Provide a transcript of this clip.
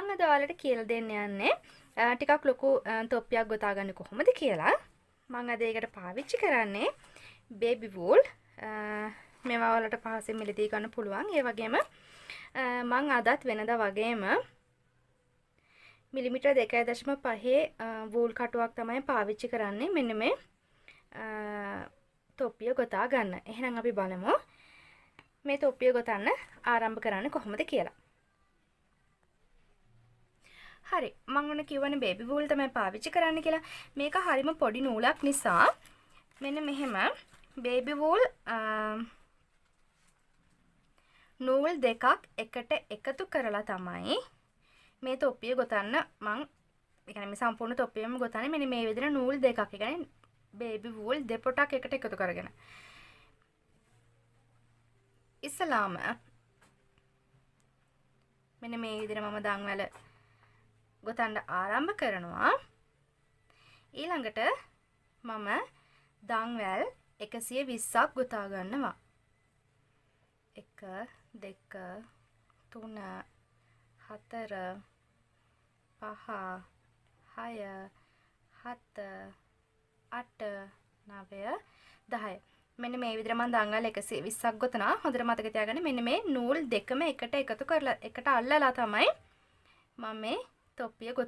මං අද ඔයාලට කියලා දෙන්න යන්නේ ටිකක් ලොකු තොප්පියක් ගොතා ගන්න කොහොමද කියලා. මං අද ඒකට පාවිච්චි කරන්නේ බේබි වූල්. මේවා ඔයාලට පහසෙන් මිලදී ගන්න පුළුවන්. ඒ වගේම මං අදත් වෙනදා වගේම මිලිමීටර් 2.5 වූල් කටුවක් තමයි පාවිච්චි කරන්නේ මෙන්න මේ තොප්පිය ගොතා ගන්න. එහෙනම් අපි බලමු මේ තොප්පිය ගොතන්න ආරම්භ කරන්නේ කොහොමද කියලා. හරි, මං ඔන්න කිව්වනේ බේබි වූල් තමයි පාවිච්චි කරන්න කියලා. මේක හරිම පොඩි නූලක් නිසා මෙන්න මෙහෙම බේබි වූල් නූල් දෙකක් එකට එකතු කරලා තමයි මේ තොප්පිය ගොතන්න මං, ඒ කියන්නේ මේ සම්පූර්ණ තොප්පියම ගොතන්නේ මෙන්න මේ විදිහට නූල් දෙකක්. ඒ කියන්නේ බේබි වූල් දෙපොටක් එකට එකතු කරගෙන. ඉස්සලාම මෙන්න මේ විදිහට මම දන්වැල ගොතන්න ආරම්භ කරනවා. ඊළඟට මම දන්වැල් 120ක් ගොතා ගන්නවා. 1, 2, 3, 4, 5, 6, 7, 8, 9, 10. මෙන්න මේ විදිහට මම දන්වැල් 120ක් ගොතනවා. හොඳට මතක තියාගන්න, මෙන්න මේ නූල් දෙකම එකට එකතු කරලා, එකට අල්ලලා තමයි මම මේ තොප්පිය ගොතන්නේ.